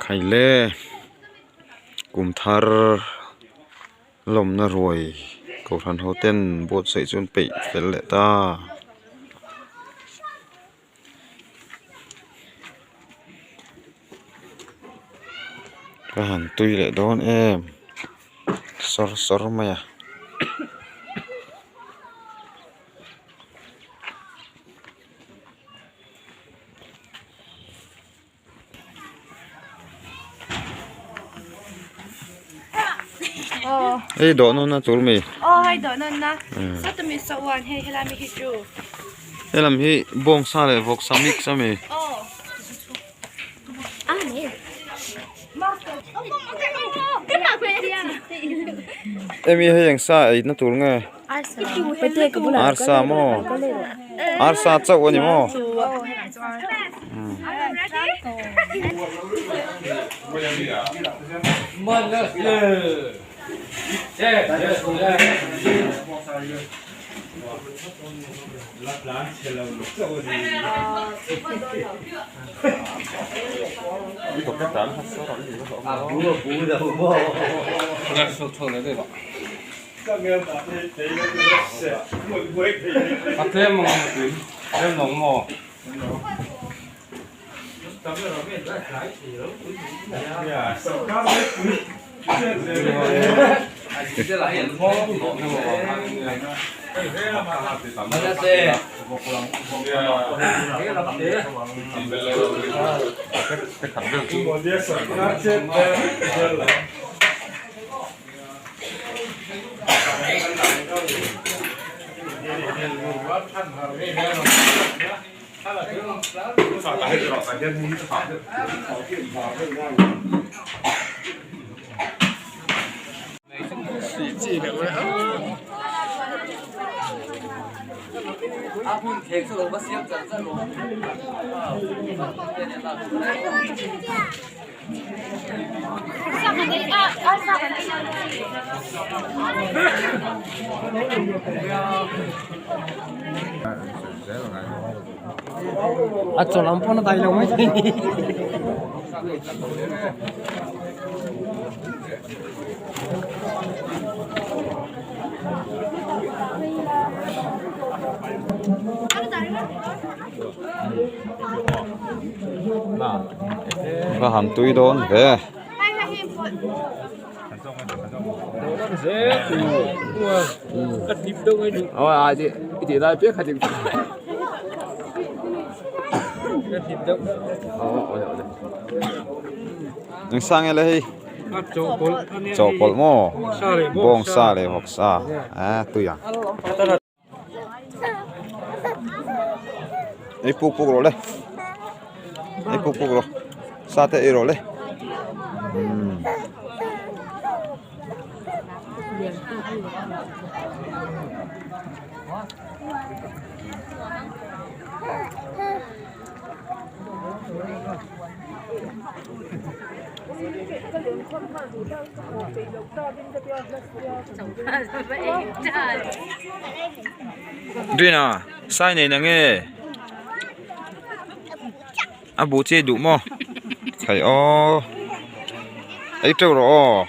Khaile kum thar lawmna ruai kohhran ho ten buatsaih chu an peih fel leh ta. Ka han tui leh dawn em sawr sawr mai a. Hei dawh nawn a tur mi. Aw hei dawh nawn na. Sawtami sawan hei helai mi hi chu. Helam hi bawngsa leh vawksa mix a mi. Aw. Emi hei eng sa ei na tur nge? Arsa maw? Arsa chauh a ni maw? A chaw lam pawn a dai lo mai thei ni. Va han tui dawn ve. Eng sa nge le hei chawhpawlh maw bawngsa leh vawksa a tui ang. Ei puk puk rawh le ei puk puk rawh sa te ei rawh le umm. Rina sai nei na nge a bu che duh maw khai aw ei teuh rawh aw.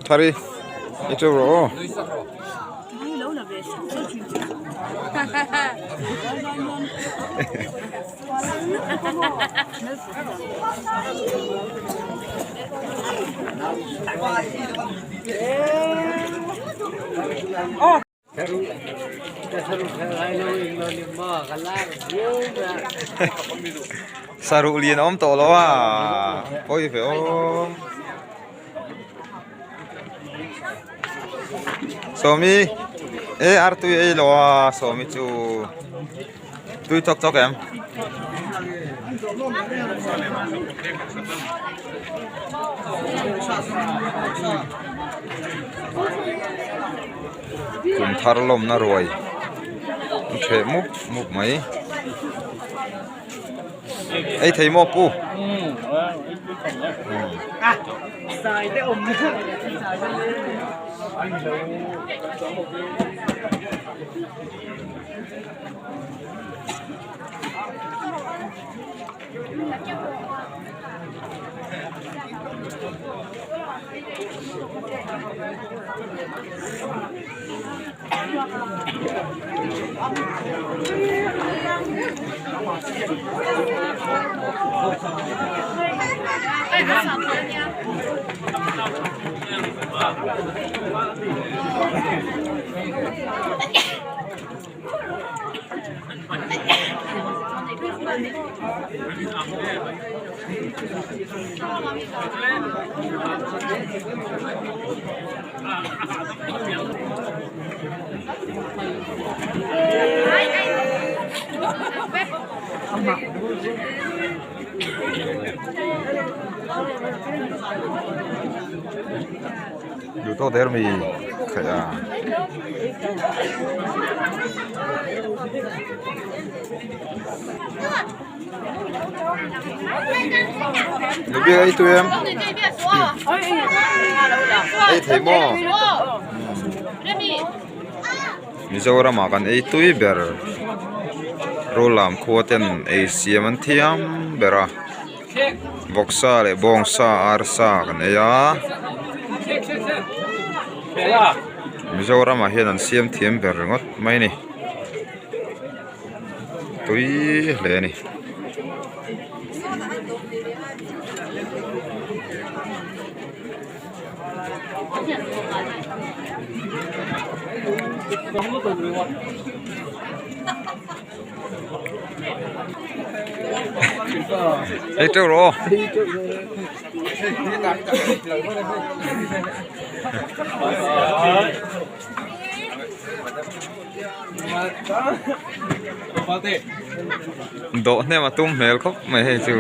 Thari ei teuh rawh aw. Saruh lian a awm tawh lo a pawi ve aw Sawmi e artui ei lo a Sawmi chu. Tui chawk chawk em? Kum thar lawmna ruai an ṭheh mup mup mai. Ei thei maw pu? Duh tawk der mi khaih a. Nubi ei tui em? Ei thei maw? Mizoram ah kan ei tui ber Rawllam khua ten ei siam an thiam ber a vawksa leh bawngsa arsa kan ei a Mizoram ah hian an siam thiam ber ringawt mai a ni. Tui hle a ni. Ei teuh rawh aw. Dawh hnem a tum hmel khawp mai hei chu.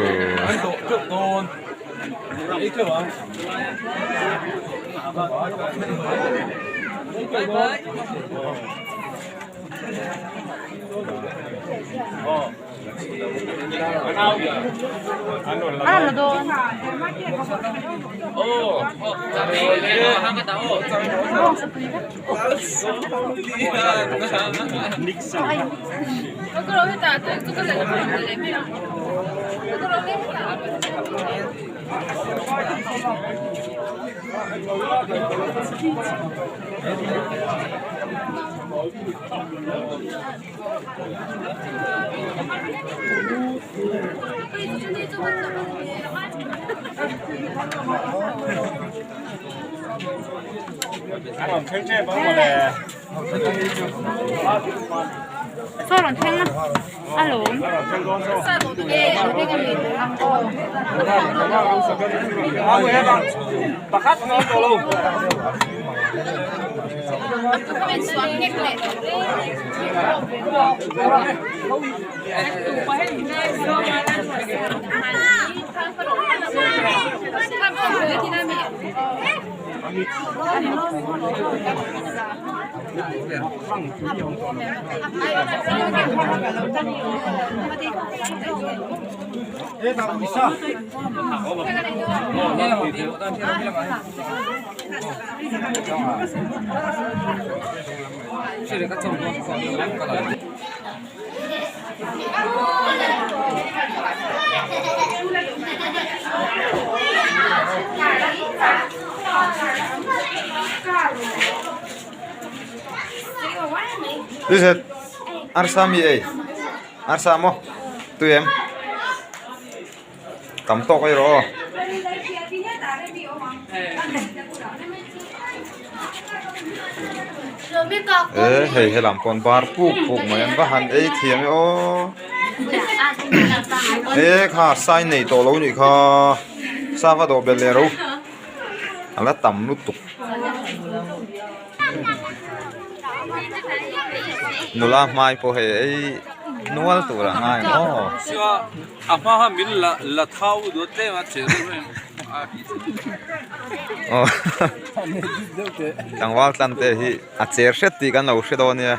Arsa mi ei arsa maw tui em tam tawk ei rawh aw. E hei helam pawn bar puk puk mai an va han ei thiam e aw e kha sign nei tawh lo nih kha sava dawh belh leh ro a la tam lutuk. Nula hmai pawh hei ei nual tur a ngai ang aw. A hma kha min la la thau dawt tlem a che deuh em. Aw tlangval tlan te hi a cher hret tih kan lo hre dawn nia.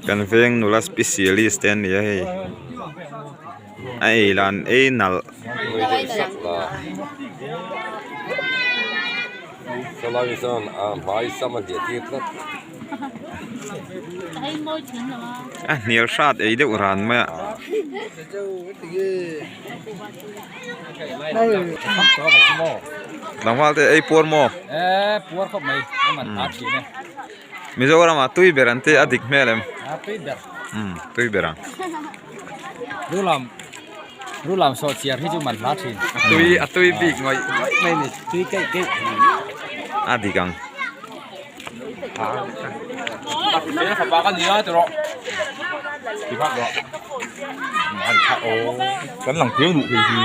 Kan veng nula specialist te an ni a hei a ei lah an ei nalh. A hnial hrat ei deuh ran mai a. Tlangval te ei puar maw? Mizoram ah tui ber an tih a dik hmel em? Umm tui ber ang. Rulam sawh chiar hi chu man hla thin. A tui a tui bik ngawih ngawih mai ni. Tui keih keih. A dik ang. Fapa ka nia ti rawh. Ti phak rawh. An tha o. Kan lang phiau duh thei hi.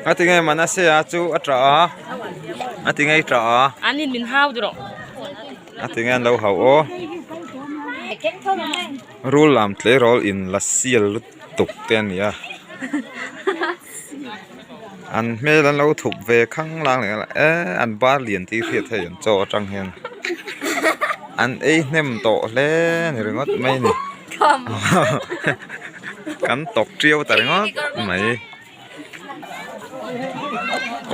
A ti nge Manasea chu a tah a a ti nge i tah a An in min hau duh rawh. A ti nge an lo hauh aw rul lam tleirawl in la sial lutuk te a ni a. An hmel an lo thup ve khang lang leh nghal a eee an bar lian tih hriat hei an chaw atang hian an ei hnem tawh hle a ni ringawt mai a ni kan tawk tiau ta ringawt mai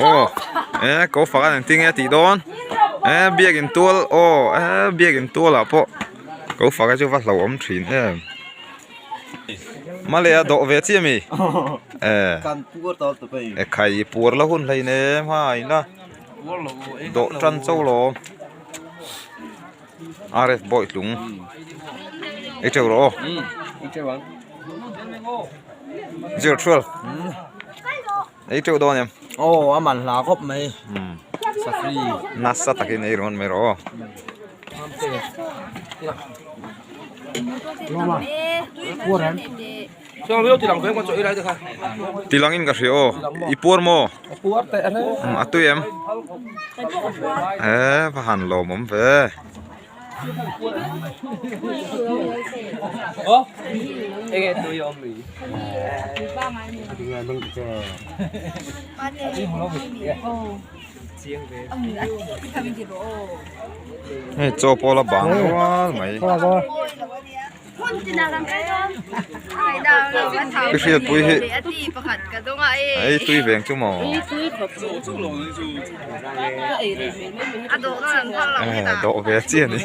aw eh ko fak an engtin nge a tih dawn eh biakin tual aw eh biakin tual ah pawh ko fak a chu va hlauhawm thin em. Male a dawh ve chiah mi eh e khai puar la hun hlei nem ha ila dawh tan cho lo RF bawi tlung ei teuh rawh aw 012 ei teuh dawn em aw a man hla khawp mai safri nasa takin ei rawn mai rawh aw. Tilang in ka hria aw i puar maw a tui em eh va han lawm awm ve. Hei chaw pawh la bang rual mai ka hriatpui hi ei tui veng chu maw eh dawh ve chiah a ni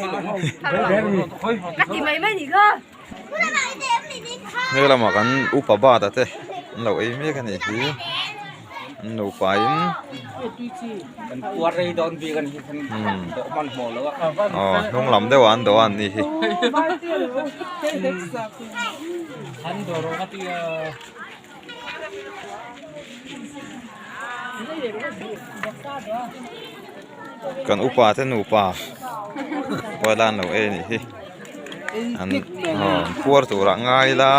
he lamah kan upa bat a te an lo ei mek a nih hi an nupa in aw hnung lam deuh ah an dawh a an nih hi. Kan upa te nupa pawh la an lo ei a nih hi an aw puar turah ngai ila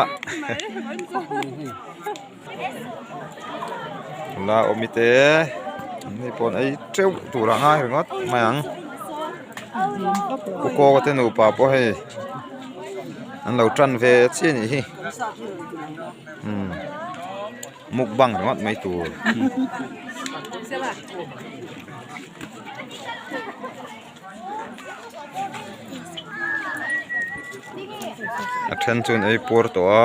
la awmi te an ni pawh an ei teuh turah ngai ringawt mai ang pu kaw te nupa pawh hei an lo tan ve chiah a nih hi umm mukbang ringawt mai tur. A then chuan ei puar tawh a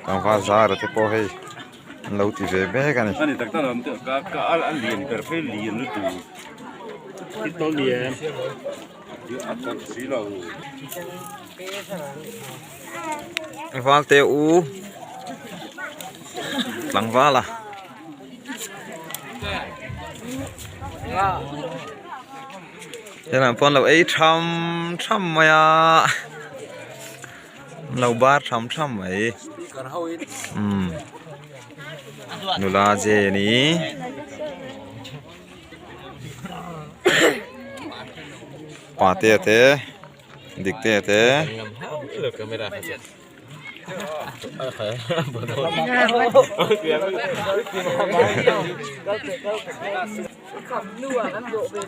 tlangval zara te pawh hei an lo ti ve mek a ni. Valte u tlangval a. Helam pawn lo ei tham tham mai a lo bar tham tham mai umm nula Jane-i. Patea te Diktea te.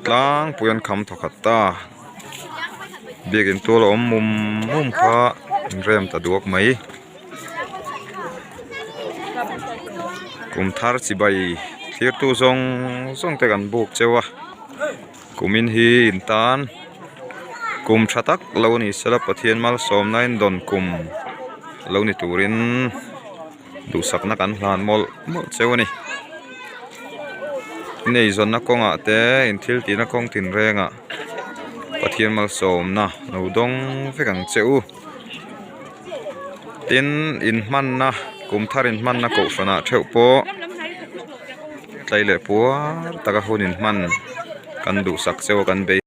Tlangpui an kham thawkhat ta biakin tual a awm mum mum kha an rem ta duak mai kum thar chibai thirtu zawng zawng te kan buk cheu a. Kumin hi in tan kum tha tak lo ni sela Pathian malsawmna in dawn kum lo ni turin duhsakna kan hlan mawlh mawlh cheu a ni. Ineizawnna kawngah te in thil tihna kawng tinrengah Pathian malsawmna lo dawng vek ang che u. Tin in hmanna kum thar in hmanna kohhranah theuh pawh. Tlai leh puar taka hun in hman kan duhsak cheu a kan bei.